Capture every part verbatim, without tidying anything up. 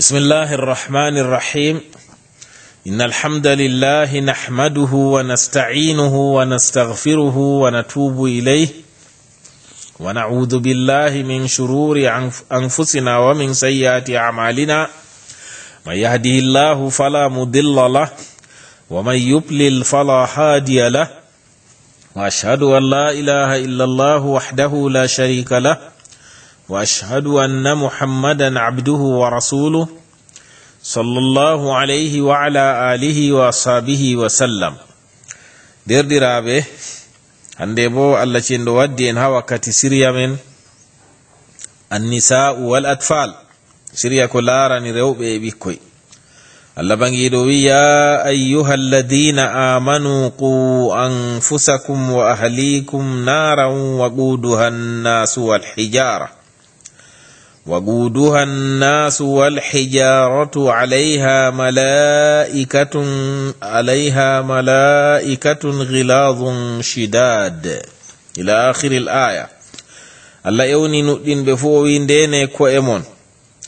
بسم الله الرحمن الرحيم. إن الحمد لله نحمده ونستعينه ونستغفره ونتوب إليه، ونعوذ بالله من شرور أنف-، أنفسنا ومن سيئات أعمالنا. من يهده الله فلا مضل له، ومن يضلل فلا هادي له. وأشهد أن لا إله إلا الله وحده لا شريك له، وأشهد أن محمدا عبده ورسوله، صلى الله عليه وعلى آله وأصحابه وسلم. Deerɗiraaɓe, hannde bo Allah cenɗo waddi en haa wakkati siriya men, Annisaa'u wal Atfal. Siriya ko laarani rewɓe e ɓikkoy. Allah Bangiiɗo wi, "يا أيها الذين آمنوا قوا أنفسكم وأهليكم نارا وقودها الناس والحجارة. وقودها الناس والحجارة عليها ملائكة، عليها ملائكة غلاظ شداد." إلى آخر الآية. Allah ewni nuɗɗinɓe fuu, o wi, "Ndeene ko'e mon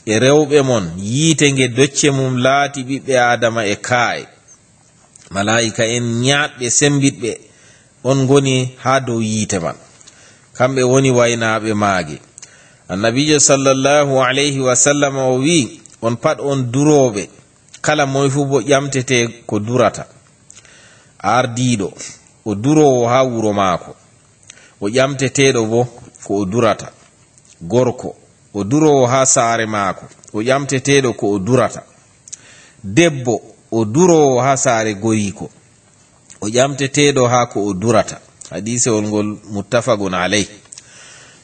e rewɓe mon yiite nge docce mum laati ɓiɓɓe Aadama e kaa'e." Malaa'ika'en nyaaɗɓe, semmbiɗɓe, on ngoni haa dow yiite man. Kamɓe woni waynaaɓe maage. Annabiijo sallallahu alayhi wa sallam o wi, "On pat on durooɓe, kala moy fuu bo ƴamtetee ko durata. Ardiiɗo, o duroowo haa wuro maako, o ƴamteteeɗo bo ko o durata. Gorko, o duroowo haa saare maako, o ƴamteteeɗo ko o durata. Debbo, o duroowo haa saare goriiko, o ƴamteteeɗo haa ko o durata." Hadiisewol ngol muttafaqun alayh.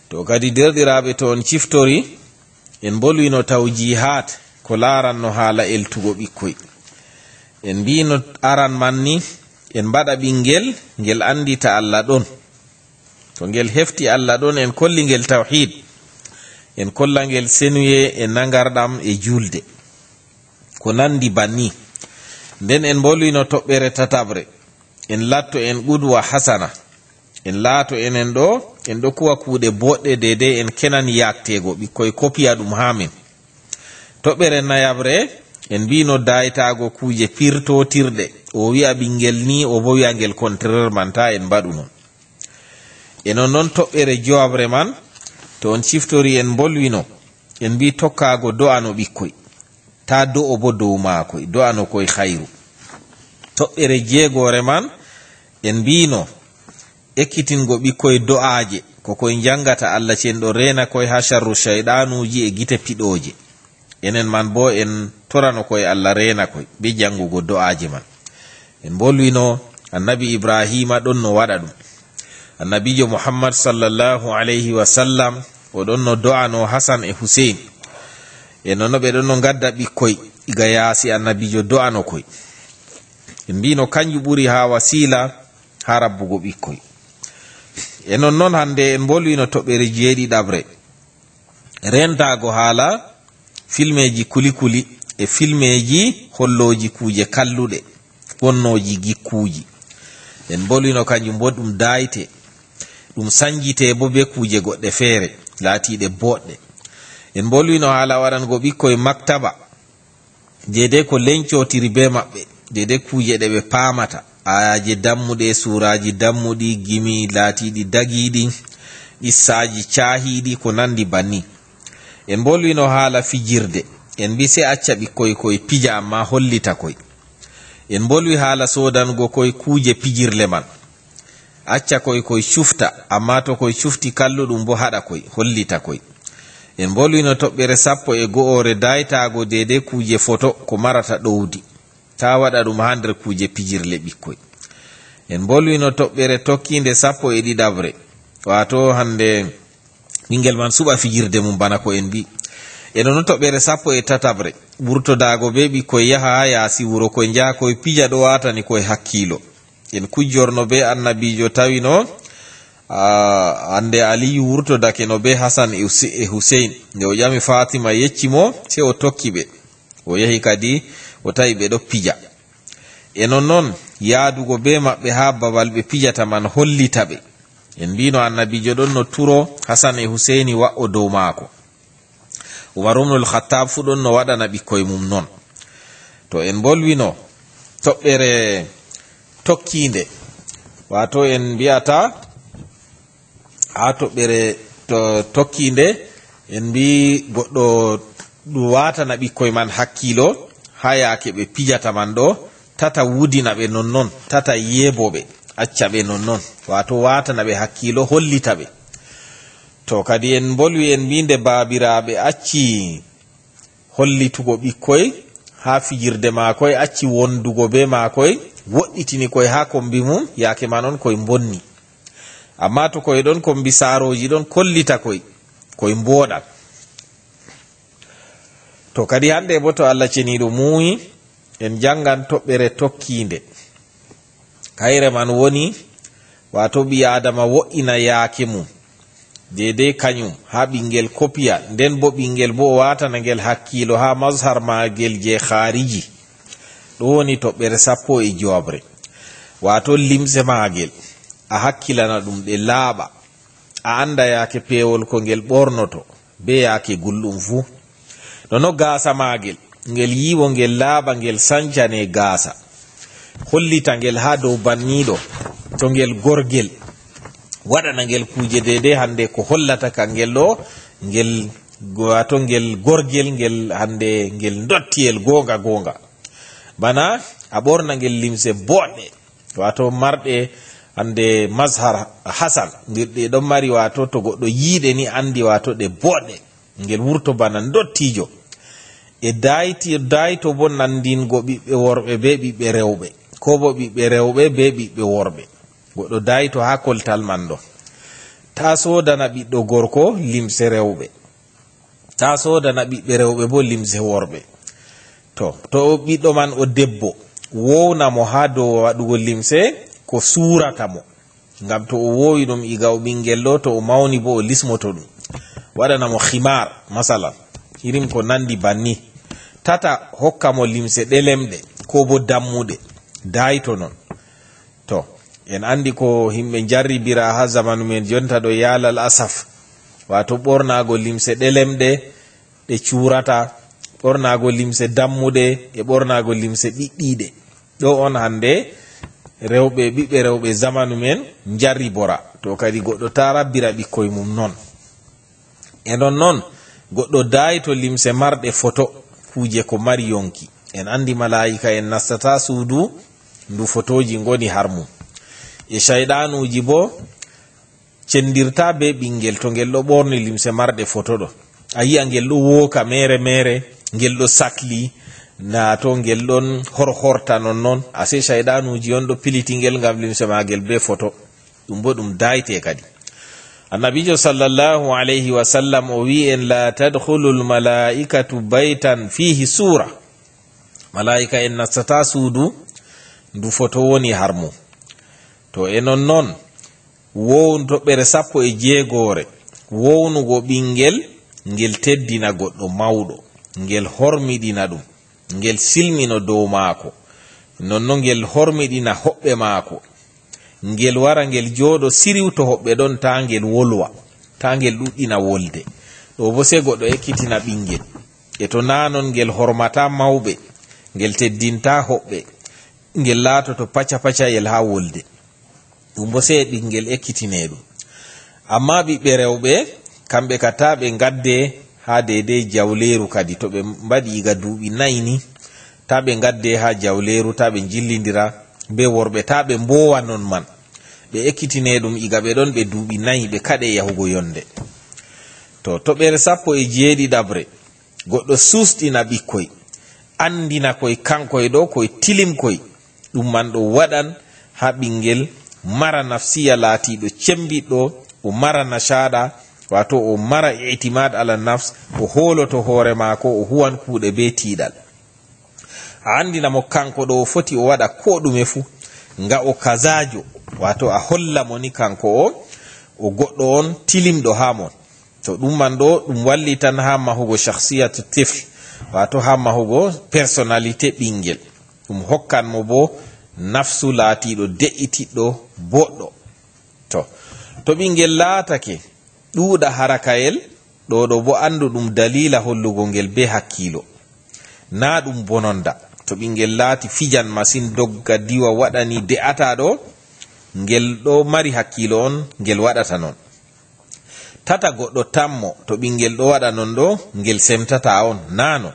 To kadi, deerɗiraaɓe, to on ciftori, en mbolwino tawjihaat ko laaranno haala eltugo ɓikkoy. En mbiino aran man ni, en mbaɗa ɓinngel, ngel anndita Allah ɗon. To ngel hefti Allah ɗon, en kolli ngel tawhiid, en kolla ngel senuye e nangarɗam e juulde. Ko nanndi banni. Nden en mbolwino toɓɓere tataɓre. En latto en qudwa hasana. En laato enen ɗo, en ɗo kuwa kuuɗe boɗɗe deydey en kenan yaakteego, ɓikkoy kopiya ɗum haa min. Toɓɓere nayaɓre, en mbiino daaytaago kuuje pirtootirɗe. O wi'a ɓinngel ni, o bo wi'a ngel kontrer man, taa en mbaɗu non. E non non toɓɓere jowaɓre man, to on ciftori en mbolwino, en mbii tokkaago do'ano ɓikkoy. Taa do'o bo dow maakoy, do'ano koy hayru. Toɓɓere jeegoore man, en mbiino ekkitingo ɓikkoy do'aaje, ko koy njanngata Allah cenɗo reena koy haa sharru cayɗaanuuji e gite piɗooje. Enen man boo en torano koy Allah reena koy bee janngugo do'aaje man. En mbolwino Annabi Ibrahiima ɗon no waɗa ɗum. Annabiijo Muhammad sallallahu alayhi wa sallam, o ɗon no do'ano Hasan e Huseyn. E nonno ɓe ɗon no ngadda ɓikkoy iga yaasi Annabiijo do'ano koy. En mbiino kanjum ɓuri haa wasiila haa rabbugo ɓikkoy. E nonnon hannde en mbolwino toɓɓere jeeɗiɗaɓre. Reentaago haala filmeeji kuli-kuli e filmeeji hollooji kuuje kalluɗe, wonnooji gikkuuji. En mbolwino kanjum bo ɗum daayte, ɗum sanjite bo bee kuuje goɗɗe feere, laatiiɗe booɗɗe. En mbolwino haala waɗango ɓikkoy maktaba, deydey ko lencotiri bee maɓɓe, deydey kuuje ɗe ɓe paamata, aayaaje dammuɗe, suuraaji dammuɗi, gimi laatiiɗi dagiiɗi, qissaaji caahiiɗi, ko nanndi banni. En mbolwino haala fijirde, en mbii sey acca ɓikkoy koy pija, ammaa hollita koy. En mbolwi haala soodango koy kuuje pijirle man. Acca koy koy cufta, ammaa to koy cufti kalluɗum bo haɗa koy, hollita koy. En mbolwino toɓɓere sappo e go'oore daaytaago deydey kuuje foto ko marata ɗowdi. Taa waɗa ɗum haa nder kuuje pijirle ɓikkoy. En mbolwino toɓɓere tokkiinde sappo e ɗiɗaɓre, waato hannde ɓinngel man suɓa fijirde mum bana ko en mbii. E nonnon toɓɓere sappo e tataɓre, wurtodaago bee ɓikkoy yaha haa yaasi wuro koy njaha koy pija ɗo waatani koy hakkiilo. En kujjorno bee Annabiijo tawino, a, hannde Aliyu wurtodake no bee Hasan e Huse-, e Huseyn. Nde o ƴami Faatima yecci mo, sey o tokki ɓe. O yehi kadi, o tawi ɓe ɗo pija. E nonnon, yaadugo bee maɓɓe haa babal ɓe pijata man hollita ɓe. En mbiino Annabiijo ɗon no turo Hasan e Huseyni wa'o dow maako. Umar ibnul Khattab fuu ɗon no waɗana ɓikkoy mum non. To en mbolwino toɓɓere tokkiinde, waato en mbi'ata haa toɓɓere to-, tokkiinde, en mbi'i goɗɗo ɗum waatana ɓikkoy man hakkiilo haa yaake ɓe pijata man ɗo, tata wudina ɓe nonnon, tata yeebo ɓe, acca ɓe nonnon, waato waatana ɓe hakkiilo, hollita ɓe. To kadi en mbolwi en mbi'i nde baabiraaɓe acci hollitugo ɓikkoy haa fijirde maakoy, acci wondugo bee maakoy, woɗɗitini koy haa kombi mum, yaake man on koy mbonni. Ammaa to koy ɗon kombi saarooji ɗon kollita koy, koy mbooɗan. To kadi hannde boo to Allah ceniiɗo muuyi, en janngan toɓɓere tokkiinde. Kayre man woni, waato ɓii Aadama wo'ina yaake mum, deydey kanyum, haa ɓiŋngel kopiya, nden boo ɓiŋngel boo o waatana ngel hakkiilo haa mazhar maagel jey khaariji. Ɗum woni toɓɓere sappo e jowaɓre. Waato limse maagel, a hakkilana ɗum ɗe laaɓa, a annda yaake peewol ko ngel ɓornoto, bee yaake gulɗum fuu. Nono gaasa maagel, ngel yiiwo, ngel laaɓa, ngel sancane gaasa. Hollita ngel haa dow banniiɗo, to ngel gorgel, waɗana ngel kuuje deydey hannde ko hollata ka ngel ɗo, ngel, waato ngel gorgel, ngel hannde ngel ndottiyel goonga goonga. Bana a ɓorna ngel limse boɗɗe, waato marɗe hannde mazhar hasan, ngel ɗe ɗon mari, waato to goɗɗo yiide ni anndi, waato ɗe boɗɗe, ngel wurto bana ndottiijo. E dayti-, dayto boo nanndingo ɓiɓɓe worɓe bee ɓiɓɓe rewɓe, koo boo ɓiɓɓe rewɓe bee ɓiɓɓe worɓe. Goɗɗo dayto haa koltal man ɗo. Taa soodana ɓiɗɗo gorko limse rewɓe. Taa soodana ɓiɓɓe rewɓe boo limse worɓe. To, to o ɓiɗɗo man o debbo, wowna mo haa dow waɗugo limse ko suurata mo. Ngam to o wowi ɗum iga o ɓiŋngel ɗo, to o mawni boo o lismoto ɗum. Waɗana mo khimaar, masalan, irin ko nanndi banni. Tata, hokka mo limse ɗelemɗe, koo boo dammuɗe. Dayto non. To, en anndi ko yimɓe njarribira haa zamanu men jonta ɗo, yaalal asaf. Waato ɓornaago limse ɗelemɗe, ɗe cuurata, ɓornaago limse dammuɗe, e ɓornaago limse ɓiɗɗiiɗe. Ɗo on hannde rewɓe, ɓiɓɓe rewɓe zamanu men njarribora. To kadi goɗɗo taa rabbira ɓikkoy mum non. E non non, goɗɗo dayto limse marɗe foto, kuuje ko mari yonki. En anndi malaa'ika en nastata suudu ndu fotooji ngoni har mum. E cayɗanuuji boo cendirta bee ɓiŋngel to ngel ɗo ɓorni limse marɗe foto ɗo. A yi'a ngel ɗo wooka meere meere, ngel ɗo sakli, naa to ngel ɗon horhorta non non. Ase cayɗanuuji on ɗo piliti ngel ngam limse maagel bee foto. Ɗum boo ɗum dayte kadi. Annabiijo sallallahu alayhi wa sallam o wi'i en, "La tadkhulul malaa'ikatu baytan fihi suura." Malaa'ika en nastata suudu ndu foto woni har mum. To e non non, wown-, toɓɓere sappo e jeegoore, wownugo ɓiŋngel, ngel teddina goɗɗo mawɗo, ngel hormiɗina ɗum, ngel silmino dow maako, nonno ngel hormiɗina hoɓɓe maako, ngel wara ngel jooɗo siriw to hoɓɓe ɗon, taa ngel wolwa, taa ngel ɗuɗɗina wolde. Ɗo boo sey goɗɗo ekkitina ɓiŋngel. E to naa non, ngel hormata mawɓe, ngel teddinta hoɓɓe, ngel laatoto paca-pacayel haa wolde. Ɗum boo sey ɓiŋngel ekkitine ɗum. Ammaa ɓiɓɓe rewɓe, kamɓe ka taa ɓe ngadde haa deydey jawleeru kadi. To ɓe mbaɗi iga duuɓi nayi ni, taa ɓe ngadde haa jawleeru, taa ɓe njillindira bee worɓe, taa ɓe mboowa non man. Ɓe ekkitine ɗum iga ɓe ɗon ɓe duuɓi nayi, ɓe kaɗe yahugo yonde. To, toɓɓere sappo e jeeɗiɗaɓre, goɗɗo susɗina ɓikkoy, anndina koy kankoy ɗo koy tilimkoy. Ɗum man ɗo waɗan haa ɓiŋngel mara nafsiya laatiiɗo cemmbiɗɗo, o mara nashaɗa, waato o mara i'timaad ala nafs, o hooloto hoore maako, o huwan kuuɗe bee tiiɗal. A anndina mo kanko ɗo o foti o waɗa koo ɗume fuu, nga o kazaajo, waato a holla mo ni kanko o, o goɗɗo on tilimɗo haa mon. To ɗum man ɗo, ɗum wallitan haa mahugo shakhsiyatu tifl, waato haa mahugo personnalité ɓiŋngel. Ɗum hokkan mo boo nafsu laatiiɗo de'itiɗɗo, boɗɗo. To, to ɓiŋngel laatake ɗuuɗa harakayel, Ɗo ɗo bo anndu ɗum daliila hollugol ngel bee hakkiilo. Naa ɗum bononda. To ɓinngel laati fijan masin, dogga, diwa, waɗa ni de'ata ɗo, ngel ɗo mari hakkiilo on, ngel waɗata non. Tata goɗɗo tammo, to ɓinngel ɗo waɗa non ɗo, ngel semtata on. Naa non.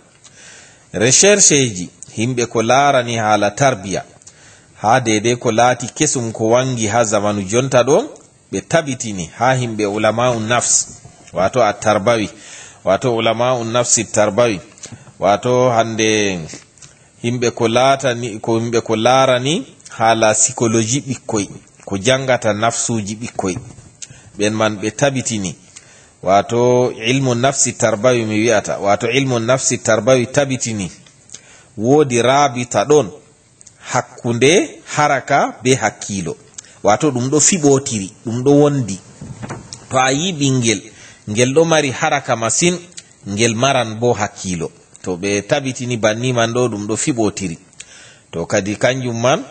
Rechercheeji, yimɓe ko laarani haala tarbiya, haa deydey ko laati kesum ko wanngi haa zamanu jonta ɗo, ɓe tabitini haa yimɓe ulama'u nafs, waato at-tarbawi, waato ulama'u nafsi tarbawi, waato hannde yimɓe ko laatani, ko yimɓe ko laarani haala psychologie ɓikkoy, ko janngata nafsuuji ɓikkoy. Ɓen man ɓe tabitini, waato ilmu nafsi tarbawi mi wi'ata, waato ilmu nafsi tarbawi tabitini woodi raabita ɗon hakkunde haraka be hakkiilo. Waato ɗum ɗo fiɓootiri, ɗum ɗo wondi. To a yi ɓinngel, ngel ɗo mari haraka masin, ngel maran bo hakkiilo. To ɓe tabitini banni man ɗo, ɗum ɗo fiɓootiri. To kadi kanjum man,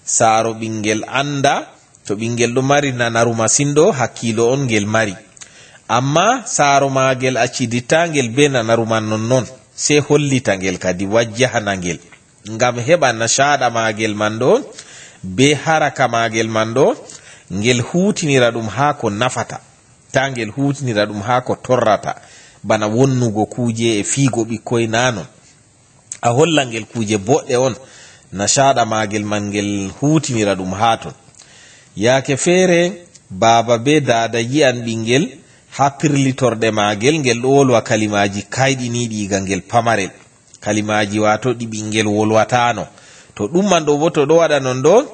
saaro ɓinngel annda, to ɓinngel ɗo mari nanaru masin ɗo, hakkiilo on ngel mari. Amma saaro maagel acciditta ngel be nanaru man non non, sey hollita ngel kadi, wajjahana ngel. Ngam heɓa nashaaɗa maagel man ɗo, be haraka maagel man ɗo, ngel huutinira ɗum haa ko nafata. Taa ngel huutinira ɗum haa ko torrata, bana wonnugo kuuje e fiigo ɓikkoy, naa non. A holla ngel kuuje boɗɗe on, nashaaɗa maagel man ngel huutinira ɗum haa ton. Yaake feere, baaba be daada yi'an ɓinngel haa pirlitorɗe maagel, ngel ɗo wolwa kalimaaji kayɗiniiɗi iga ngel pamarel. Kalimaaji waato ɗi ɓinngel wolwataano. To ɗum man ɗo bo, to ɗo waɗa non ɗo,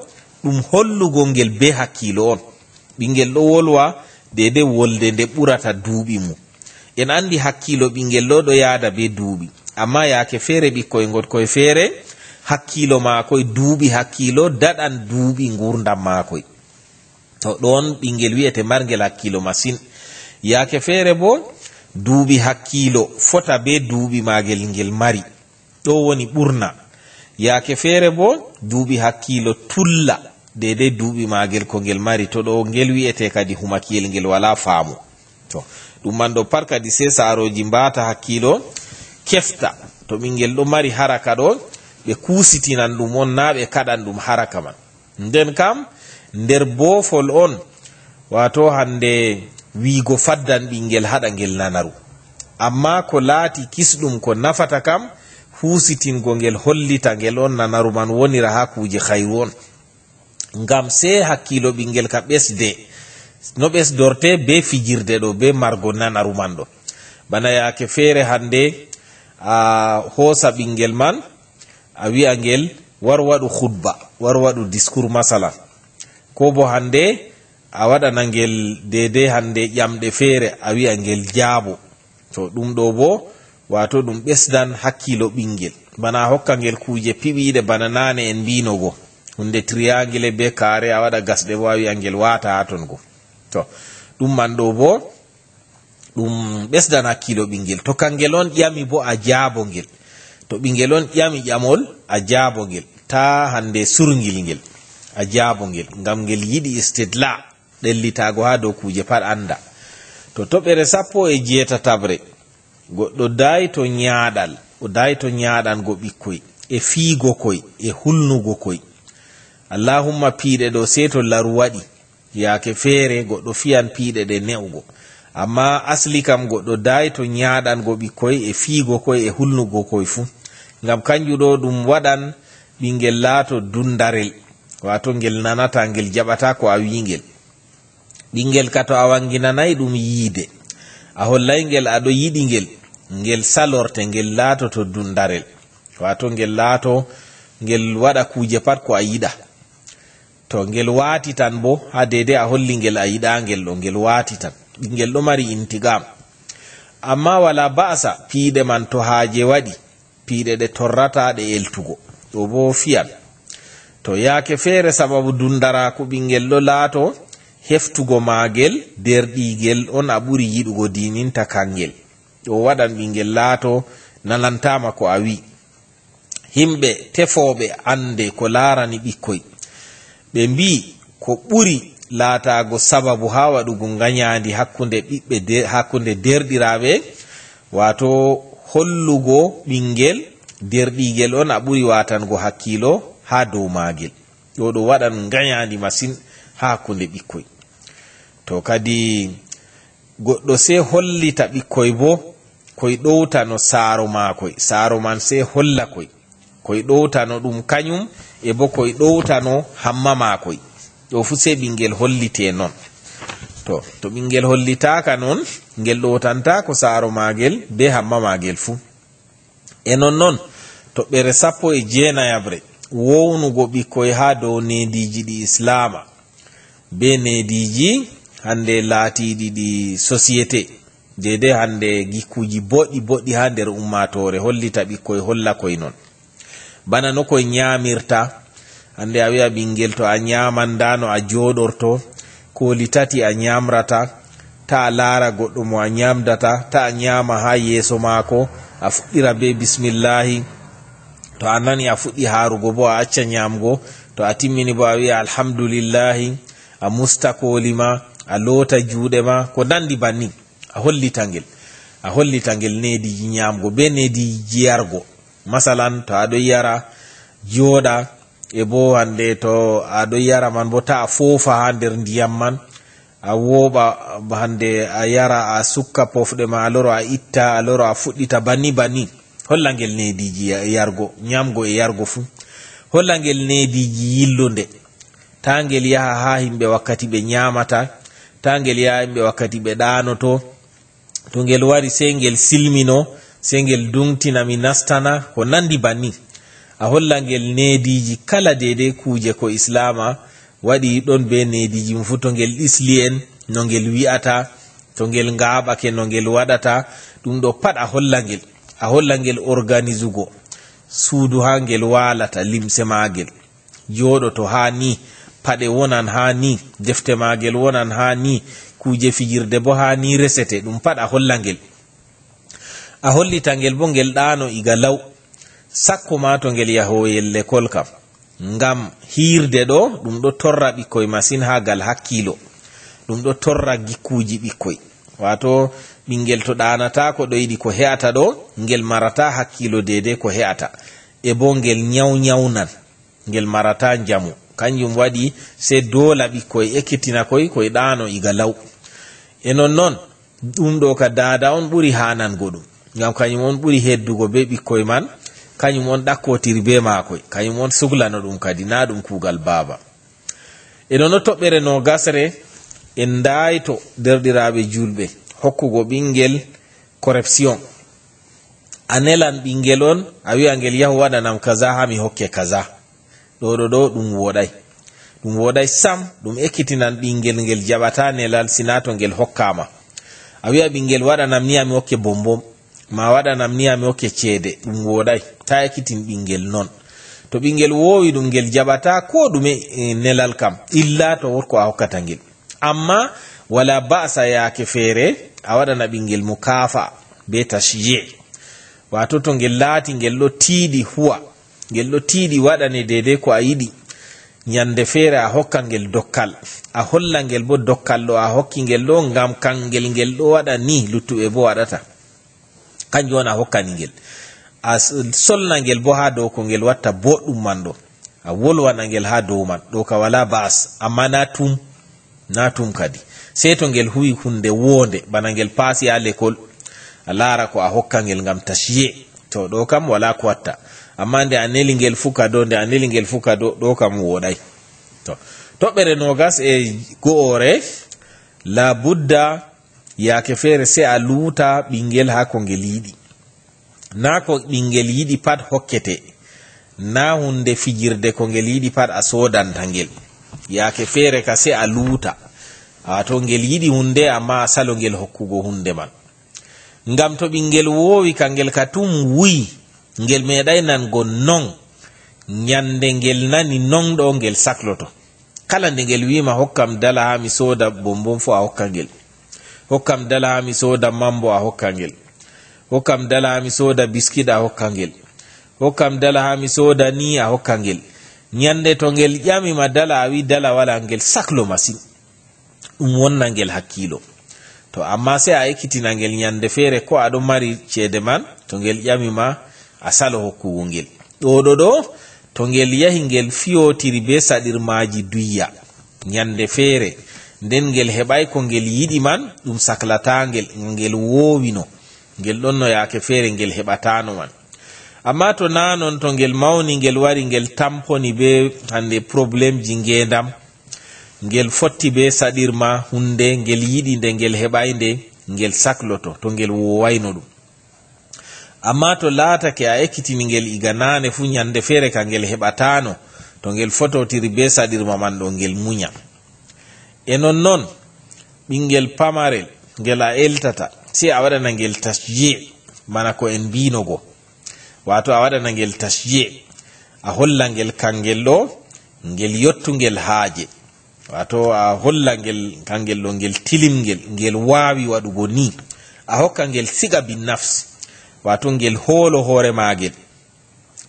ɗum hollugol ngel be hakkiilo on. Ɓinngel ɗo wolwa deydey wolde nde ɓurata duuɓi mum. En anndi hakkiilo ɓinngel ɗo, ɗo yaada be duuɓi. Amma yaake feere ɓikkoy ngoɗkoy feere, hakkiilo maakoy, duuɓi hakkiilo daɗan duuɓi nguurndam maakoy. To ɗon ɓinngel wi'ete marngel hakkiilo masin. Yaake feere bo, duuɓi hakkiilo fota be duuɓi maagel ngel mari. Ɗo woni ɓurna. Yaake feere bo, duuɓi hakkiilo tulla deydey duuɓi maagel ko ngel mari. To ɗo ngel wi'ete kadi humakiyel ngel walaa faamu. To, ɗum man ɗo pat kadi sey saarooji mbaata hakkiilo kefta. To ɓinngel ɗo mari haraka ɗo, ɓe kuusitinan ɗum on, naa ɓe kaɗan ɗum haraka man. Nden kam, nder boofol on, waato hannde wiigo faddan ɓinngel haɗa ngel nanaru. Amma ko laati kisɗum ko nafata kam, huusitingo ngel hollita ngel on nanaru man wonira haa kuuje khayru on. Ngam sey hakkiilo ɓinngel ka ɓesde. No ɓesdorte be fijirde ɗo, be margo nanaru man ɗo. Bana yaake feere hannde, a hoosa ɓinngel man, a wi'a ngel, "War waɗu khutba, war waɗu discours masalan." Ko bo hannde, a waɗana ngel deydey hannde ƴamɗe feere, a wi'a ngel jaabo. To ɗum ɗo bo, waato ɗum ɓesdan hakkiilo ɓinngel. Bana a hokka ngel kuuje piɓiiɗe bana naane en mbiino go. Huunde triangle be carré, a waɗa gasɗe bo, a wi'a ngel waata haa ton go. To, ɗum man ɗo bo, ɗum ɓesdan hakkiilo ɓinngel. To kangel on ƴami bo, a jaabo ngel. To ɓinngel on ƴami ƴamol, a jaabo ngel. Taa hannde surngil ngel, a jaabo ngel, ngam ngel yiɗi istidla, ɗellitaago haa dow kuuje pat annda. To toɓɓere sappo e jeetataɓre, goɗɗo daayto nyaaɗal, o daayto nyaaɗango ɓikkoy, e fiigo koy, e hulnugo koy. Allahumma piiɗe ɗo, sey to laru waɗi. Yaake feere goɗɗo fiyan piiɗe ɗe ne'ugo. Amma asli kam goɗɗo daayto nyaaɗango ɓikkoy e fiigo koy e hulnugo koy fuu. Ngam kanjum ɗo ɗum waɗan ɓinngel laato dundarel, waato ngel nanataa, ngel jaɓataa ko a wi'i ngel. Ɓinngel ka to a wannginanay ɗum yiide, a hollay ngel a ɗo yiɗi ngel, ngel salorte, ngel laatoto dundarel. Waato ngel laato, ngel waɗa kuuje pat ko a yiɗa. To ngel waatitan bo, haa deydey a holli ngel a yiɗaa ngel ɗo, ngel waatitan. Ɓinngel ɗo mari intiqam. Amma walaa ba'asa, piiɗe man to haaje waɗi, piiɗe ɗe torrataa ɗe eltugo. Ɗo bo fiyan. To yaake feere sababu dundaraaku ɓinngel ɗo laato, heftugo maagel, deerɗiigel on a ɓuri yiɗugo diininta kangel. Ɗo waɗan ɓinngel laato nanantaama ko a wi'i. Himɓe tefooɓe annde ko laarani ɓikkoy, ɓe mbi'i ko ɓuri laataago sababu haa waɗugo ngañaandi hakkunde ɓiɓɓe de-, hakkunde deerɗiraaɓe, waato hollugo ɓinngel deerɗiigel on a ɓuri waatango hakkiilo haa dow maagel. Ɗo ɗo waɗan ngañaandi masin haa hakkunde ɓikkoy. To kadi goɗɗo sey hollita ɓikkoy boo, koy ɗowtano saaro maakoy, saaro man sey holla koy, koy ɗowtano ɗum kanyum, e boo koy ɗowtano hamma maakoy. Ɗo fuu sey ɓinngel hollite non. To, to ɓinngel hollitaaka non, ngel ɗowtantaako saaro maagel bee hamma maagel fuu. E non non, toɓɓere sappo e jeenayaɓre, wownugo ɓikkoy haa dow neediiji ɗi Islaama, bee neediiji hannde laatiiɗi ɗi société, deydey hannde gikkuuji boɗɗi boɗɗi haa nder ummaatoore, hollita ɓikkoy, holla koy non. Bana no koy nyaamirta, hannde a wi'a ɓinngel to a nyaaman, ndaa no a jooɗorto, kooli tati a nyaamrata, ta a laara goɗɗo mo a nyaamdata, ta a nyaama haa yeeso maako, a fuɗɗira bee bismillaahi, to a nani a fuɗɗi haarugo boo a acca nyaamgo, to a timmini boo a wi'a alhamdulillaahi, a musta kooli ma, a loota juuɗe ma, ko nanndi banni, a hollita ngel, a hollita ngel neediiji nyaamgo bee neediiji yargo. Masalan, to a ɗon yara, jooɗa, e boo hannde to a ɗon yara man boo, ta a foofa haa nder ndiyam man, a wooɓa hannde a yara, a sukka pofɗe ma, a loro a itta, a loro a fuɗɗita banni banni. Holla ngel neediiji ya-, yargo, nyaamgo e yargo fuu. Holla ngel neediiji yillunde. Ta ngel yaha haa yimɓe wakkati ɓe nyaamata, ta ngel yaha yimɓe wakkati ɓe ɗaanoto. To ngel wari, sey ngel silmino, sey ngel duŋtina mi nastana, ko nanndi banni. A holla ngel neediiji kala deydey kuuje ko Islaama waɗi ɗon bee neediiji mum fuu. To ngel ɗisli en, no ngel wi'ata, to ngel ngaaɓake, no ngel waɗata, ɗum ɗo pat a holla ngel. A holla ngel organisugo suudu haa ngel waalata, limse maagel jooɗoto haa ni, paɗe wonan haa ni, defte maagel wonan haa ni, kuuje fijirde boo haa ni resete, ɗum pat a holla ngel. A hollita ngel boo ngel ɗaano iga law, sakko maa to ngel yahoyel lekol kam. Ngam hiirde ɗo, ɗum ɗo torra ɓikkoy masin haa gal hakkiilo. Ɗum ɗo torra gikkuuji ɓikkoy. Waato, ɓinngel to ɗaanataako ɗo yiɗi ko he'ata ɗo, ngel marataa hakkiilo deydey ko he'ata. E boo ngel nyaw-, nyawnan. Ngel marataa njamu. Kanjum waɗi sey doola ɓikkoy ekkitina koy, koy ɗaano iga law. E non non, ɗum ɗo ka daada on ɓuri haanango ɗum. Ngam kanyum on ɓuri heddugo bee ɓikkoy man, kanyum on ɗakkotiri bee maakoy, kanyum on suglano ɗum kadi, naa ɗum kuugal baaba. E non non toɓɓere noogasre, en ndaayto deerɗiraaɓe juulɓe, hokkugo ɓinngel corruption. A nelan ɓinngel on, a wi'a ngel, "Yahu waɗanam kaza haa mi hokke kaza." Ɗo, ɗo, ɗo, ɗum wooɗay. Ɗum wooɗay sam, ɗum ekkitinan ɓinngel ngel jaɓata nelal, sinaa to ngel hokkaama. A wi'a ɓinngel, "Waɗanam ni haa mi hokke bombom, ma waɗanam ni haa mi hokke ceede." Ɗum wooɗay. Ta ekkitin ɓinngel non. To ɓinngel woowi ɗum, ngel jaɓata koo ɗume, eh, nelal kam, illa to worko a hokkata ngel. Ammaa wala ba'sa yaake feere a waɗana ɓinngel mukaafa bee tashji'. Waato to ngel laati ngel ɗo tiiɗi huwa, ngel ɗo tiiɗi waɗane deydey ko a yiɗi, nyannde feere a hokka ngel dokkal. A holla ngel boo dokkal ɗo a hokki ngel ɗo ngam kangel ngel ɗo waɗa ni, luttuɓe boo waɗata. Kanjum on a hokkani ngel. A s-, solna ngel boo haa dow ko ngel watta boɗɗum man ɗo. A wolwana ngel haa dow man. Ɗo ka walaa ba'as. Ammaa naa tum. Naa tum kadi. Sey to ngel huwi huunde woonde, bana ngel paasi haa lekol. A laara ko a hokka ngel ngam tashji'. To, ɗo kam walaa ko watta. Ammaa nde a neli ngel fuka do, nde a neli ngel fuka do, ɗo kam wooɗay. To, toɓɓere noogas e go'oore, la budda yaake feere sey a luuta ɓinngel haa ko ngel yiɗi. Naa ko ɓinngel yiɗi pat hokkete, naa huunde fijirde ko ngel yiɗi pat a soodanta ngel. Yaake feere ka sey a luuta. A to ngel yiɗi huunde, ammaa a salo ngel hokkugo huunde man. Ngam to ɓinngel woowi ka ngel ka tum wuyi, ngel meeɗay nango non. Nyannde ngel nani non ɗo ngel sakloto. Kala nde ngel wi'ima, "Hokkam dala haa mi sooda bombom," fuu a hokka ngel. "Hokkam dala haa mi sooda mambo," a hokka ngel. "Hokkam dala haa mi sooda biskit," a hokka ngel. "Hokkam dala haa mi sooda ni," a hokka ngel. Nyannde to ngel ƴami ma dala, a wi'i dala walaa, ngel saklo masin. ɗum wonna ngel hakkiilo. To amma sey a ekkitina ngel nyannde feere ko aɗo mari ceede man, to ngel ƴami ma a salo hokkugo ngel. Ɗo ɗo ɗo, to ngel yahi ngel fiyotiri bee saɗirmaaji duyya nyannde feere, nden ngel heɓaay ko ngel yiɗi man, ɗum saklataangel, ngel woowino, ngel ɗonno yaake feere ngel heɓataano man. Amma to naa non, to ngel mawni, ngel wari, ngel tamponi bee hannde problemji ngeendam, ngel fotti bee saɗirma huunde, ngel yiɗi nde, ngel heɓaay nde, ngel sakloto, to ngel woowayno ɗum. Amma to laatake a ekkitini ngel iga naane fuu, nyannde feere ka ngel heɓataano, to ngel fototiri bee saɗirma man ɗo, ngel munya. E non non, ɓinngel pamarel ngel a eltata, sey a waɗana ngel tasji, bana ko en mbiino go. Waato a waɗana ngel tasji, a holla ngel kangel ɗo, ngel yottungel haaje. Waato a holla ngel kangel ɗo, ngel tilimngel, ngel waawi waɗugo ni. A hokka ngel siga bin nafs, waato ngel hoolo hoore maagel.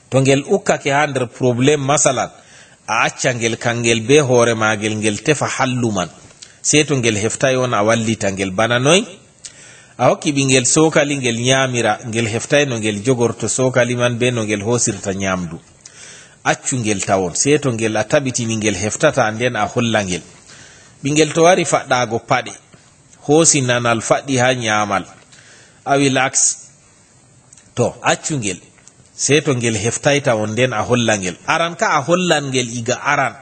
To ngel ukkake haa nder problème, masalan, a acca ngel kangel bee hoore maagel, ngel tefa hallu man. Sey to ngel heftay on a wallita ngel. Bana noy? A hokki ɓinngel sookali ngel nyaamira, ngel heftay no ngel jogorto sookali man bee no ngel hoosirta nyaamdu. Accu ngel tawon, sey to ngel a tabitini ngel heftata, nden a holla ngel. Ɓinngel to wari faɗɗaago paɗe, hoosi nanal faɗɗi haa nyaamal, awil aks, to accu ngel, sey to ngel heftay tawon, nden a holla ngel. Aran ka a hollan ngel iga aran,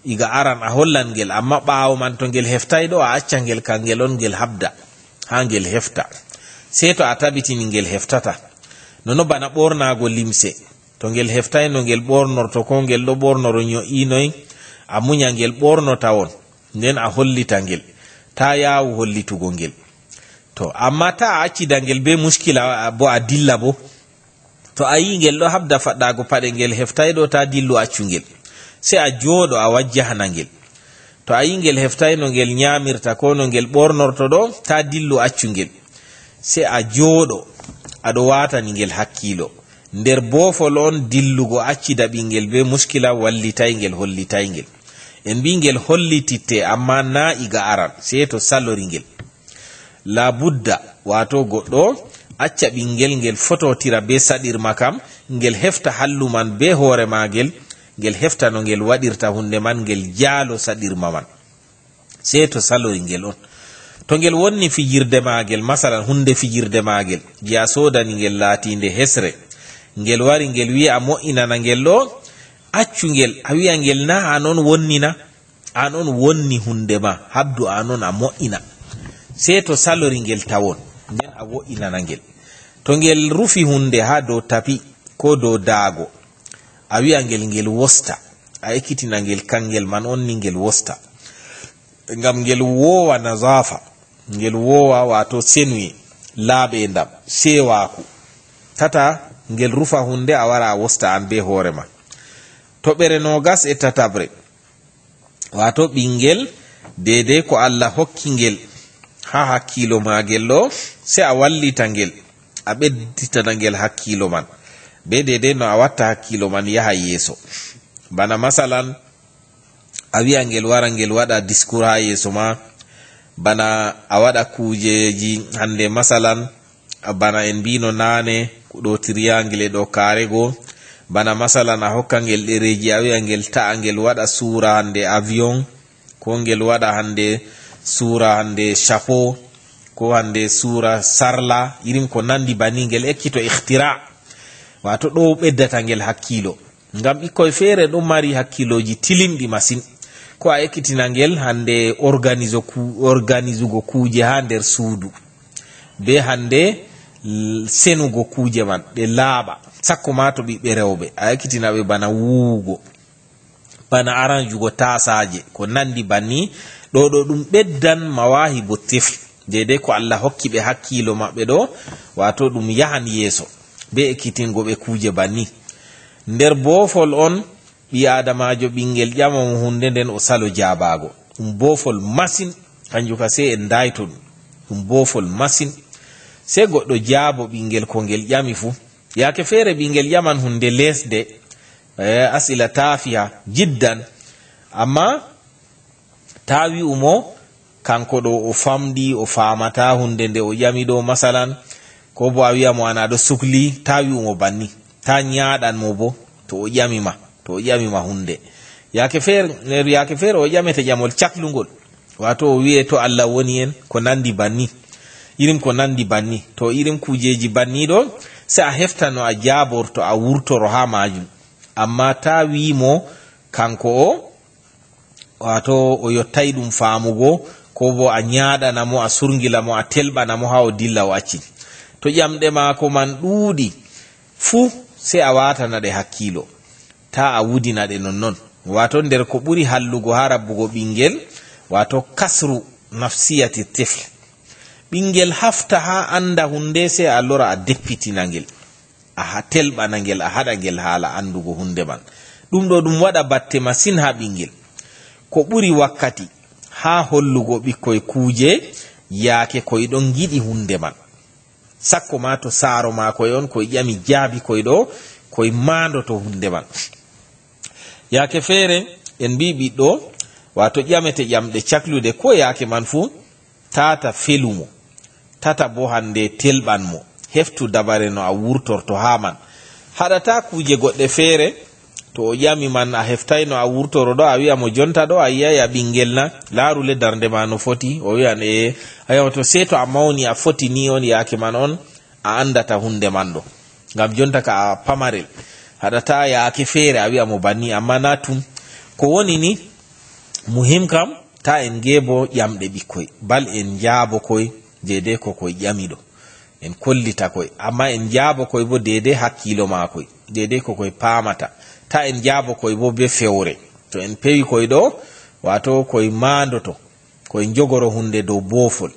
iga aran a hollan ngel, amma ɓaawo man to ngel heftay ɗo, a acca ngel kangel on ngel habda haa ngel hefta. Sey to a tabitini ngel heftata. Nono bana ɓornaago limse, to ngel heftay no ngel ɓornorto, ko ngel ɗo ɓornoro nyo'i noy, a munya ngel ɓorno tawon, nden a hollita ngel. Taa yaawu hollitugo ngel. To, amma taa a accida ngel bee muskila, bo a dilla bo. To a yi'i ngel ɗo habda faɗɗaago paɗe, ngel heftay ɗo, taa dillu, accu ngel. Sey a jooɗo, a wajjahana ngel. To a yi'i ngel heftay no ngel nyaamirta ko no ngel ɓornorto ɗo, taa dillu, accu ngel. Sey a jooɗo, aɗo waatani ngel hakkiilo. Nder boofol on dillugo accida ɓinngel bee muskila, wallitay ngel, hollitay ngel. En mbii ngel hollititte, amma naa iga aran, sey to salori ngel. Laa budda, waato goɗɗo acca ɓinngel ngel fototira bee saɗirma kam, ngel hefta hallu man bee hoore maagel, ngel hefta no ngel waɗirta huunde man, ngel jaalo saɗirma man. Sey to salori ngel on. To ngel wonni fijirde maagel, masalan, huunde fijirde maagel, je a soodani ngel laatiinde hesre, ngel wari ngel wi'i a mo'inana ngel ɗo, accu ngel, a wi'a ngel, naa an on wonni na? An on wonni huunde ma, habdu an on a mo'ina. Sey to salori ngel tawon, nden a wo'inana ngel. To ngel rufi huunde haa dow tapi koo dow daago, a wi'a ngel ngel wosta, a ekkitina ngel kangel man on ni ngel wosta. Ngam ngel woowa nazaafa, ngel woowa, waato senuye, laaɓeendam, seewaaku. Tata, ngel rufa huunde, a wara a wosta an bee hoore ma. Toɓɓere noogas e tataɓre. Waato ɓinngel, deydey ko Allah hokki ngel haa hakkiilo maagel ɗo, sey a wallita ngel, a ɓedditana ngel hakkiilo man, bee deydey no a watta hakkiilo man yaha yeeso. Bana masalan, a wi'a ngel wara ngel waɗa diskur haa yeeso ma, bana a waɗa kuujeeji hannde, masalan, bana en mbiino naane, ko ɗo triangle, ɗo carré go. Bana masalan, a hokka ngel ɗereeji, a wi'a ngel ta'a ngel waɗa suura hannde avion, ko ngel waɗa hannde suura hannde chapeau, ko hannde suura sarla, irin ko nanndi banni, ngel ekkito ikhtira. Waato ɗo ɓeddata ngel hakkiilo. Ngam ɓikkoy feere ɗon mari hakkiilooji tilimɗi masin. Ko a ekkitina ngel hannde organiso ku-, organisugo kuuje haa nder suudu, bee hannde l-, senugo kuuje man, ɗe laaɓa, sakko ma to ɓiɓɓe rewɓe, a ekkitina ɓe bana wuwugo, bana aranjugo taasaaje, ko nanndi banni, ɗo ɗo ɗum ɓeddan mawaahibu tifl, deydey ko Allah hokki ɓe hakkiilo maɓɓe ɗo, waato ɗum yahan yeeso, bee ekkitingo ɓe kuuje banni. Nder boofol on, ɓii aadamaajo ɓinngel ƴama mo huunde nden o salo jaabaago. Ɗum boofol masin, kanjum ka sey en daayto ɗum. Ɗum boofol masin. Sey goɗɗo jaabo ɓinngel ko ngel ƴami fuu. Yaake feere ɓinngel ƴaman huunde leesde, eh, as'ila taafiha jiddan. Amma taa wi'u mo, kanko ɗo o famɗi, o faamataa huunde nde o ƴami ɗo, masalan, ko bo a wi'a mo, "An aɗo sukli," ta wi'u mo banni, ta ñaaɗan mo bo to o ƴami ma, to o ƴami ma huunde. Yaake feere, yaake feere o ƴamete ƴamol caklungol, waato o wi'e, "To Allah woni en," ko nanndi banni, irin ko nanndi banni. To irin kuujeeji banni ɗo, se a hefta no a jaaborto, a wurtoro haa maajum. Amma ta wi' mo kanko o, waato o yottay ɗum faamugo, ko bo a ñaaɗana mo, a surngila mo, a telɓana mo haa o dilla o acci. To ƴamɗe maako man ɗuuɗi fuu, sey a waatana ɗe hakkiilo. Ta a wudina ɗe nonnon. Waato nder ko ɓuri hallugo haa rabbugo ɓinngel, waato kasru nafsiyati tifl. Ɓinngel hafta haa annda huunde, sey a lora a deppitina ngel. A ha-, telɓana ngel, a haɗa ngel haala anndugo huunde man. Ɗum ɗo ɗum waɗa batte masin haa ɓinngel. Ko ɓuri wakkati haa hollugo ɓikkoy kuuje, yaake koy ɗon ngiɗi huunde man. Sakko ma to saaro maa koy on, koy ƴami jaabi koy ɗo, koy maandoto huunde man. Yaake feere, en mbii ɓiɗɗo, waato ƴamete ƴamɗe cakluɗe ko yaake man fuu, tata felu mo, tata bo hannde telɓan mo, heftu dabare no a wurtorto haa man. Haɗata kuuje goɗɗe feere, to o ƴami man a heftay no a wurtoro ɗo, a wi'a mo jonta ɗo a yi'ay a ɓinngel na, laaru le darnde ma no foti, o wi'an ee, a wi'a mo to sey to a mawni a foti ni on yaake man on, a anndata huunde man ɗo. Ngam jonta ka a pamarel, haɗata yaake feere a wi'a mo banni, amma na tum. Ko woni ni, muhim kam, ta en ngeebo ƴamɗe ɓikkoy, bal en njaabo koy deydey ko koy ƴami ɗo. En kollita koy, amma en njaabo koy bo deydey hakkiilo maa koy, deydey ko koy paamata. Ta en njaabo koy bo bee fewre. To en pewi koy ɗo, waato koy maandoto, koy njogoro huunde dow boofol.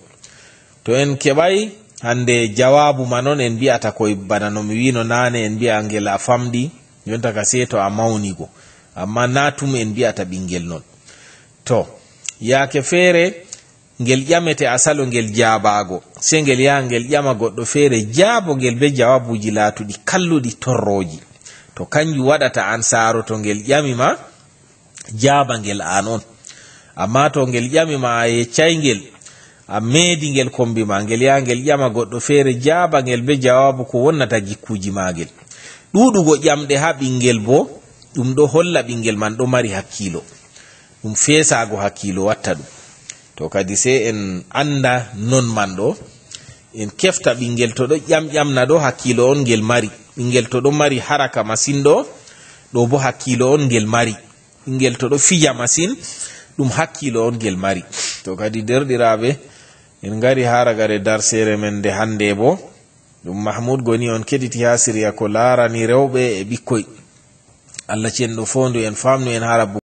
To en keɓay hannde jawaabu man on, en mbi'ata koy bana no mi wi'no naane, en mbi'a ngel a famɗi, jonta ka sey to a mawni go. Amma na tum en mbi'ata ɓinngel non. To, yaake feere, ngel ƴamete asalo ngel jaabaago, sey ngel yaha ngel ƴama goɗɗo feere jaabo ngel bee jawaabuuji laatuɗi kalluɗi torrooji. To kanjum waɗata an saaro to ngel ƴami ma, jaaba ngel an on. Amma to ngel ƴami ma a yeccay ngel, a meedi ngel kombi ma, ngel yaha ngel ƴama goɗɗo feere jaaba ngel bee jawaabu ko wonnata gikkuuji maagel. Ɗuuɗugo ƴamɗe haa ɓinngel boo, ɗum ɗo holla ɓinngel man ɗo mari hakkiilo. Ɗum feesaago hakkiilo watta ɗum. To kadi sey en annda non man ɗo, en kefta ɓinngel to ɗo ƴamƴamna ɗo hakkiilo on ngel mari. Ɓinngel to ɗo mari haraka masin ɗo, ɗo boo hakkiilo on ngel mari. Ɓinngel to ɗo fija masin, ɗum hakkiilo on ngel mari. To kadi deerɗiraaɓe, en ngari haa ragare darseere men nde hannde boo. Ɗum Mahmud Goni on keɗiti haa Siriya ko laarani rewɓe e ɓikkoy. Allah cenɗo foondu en, faamnu en haa rabbu.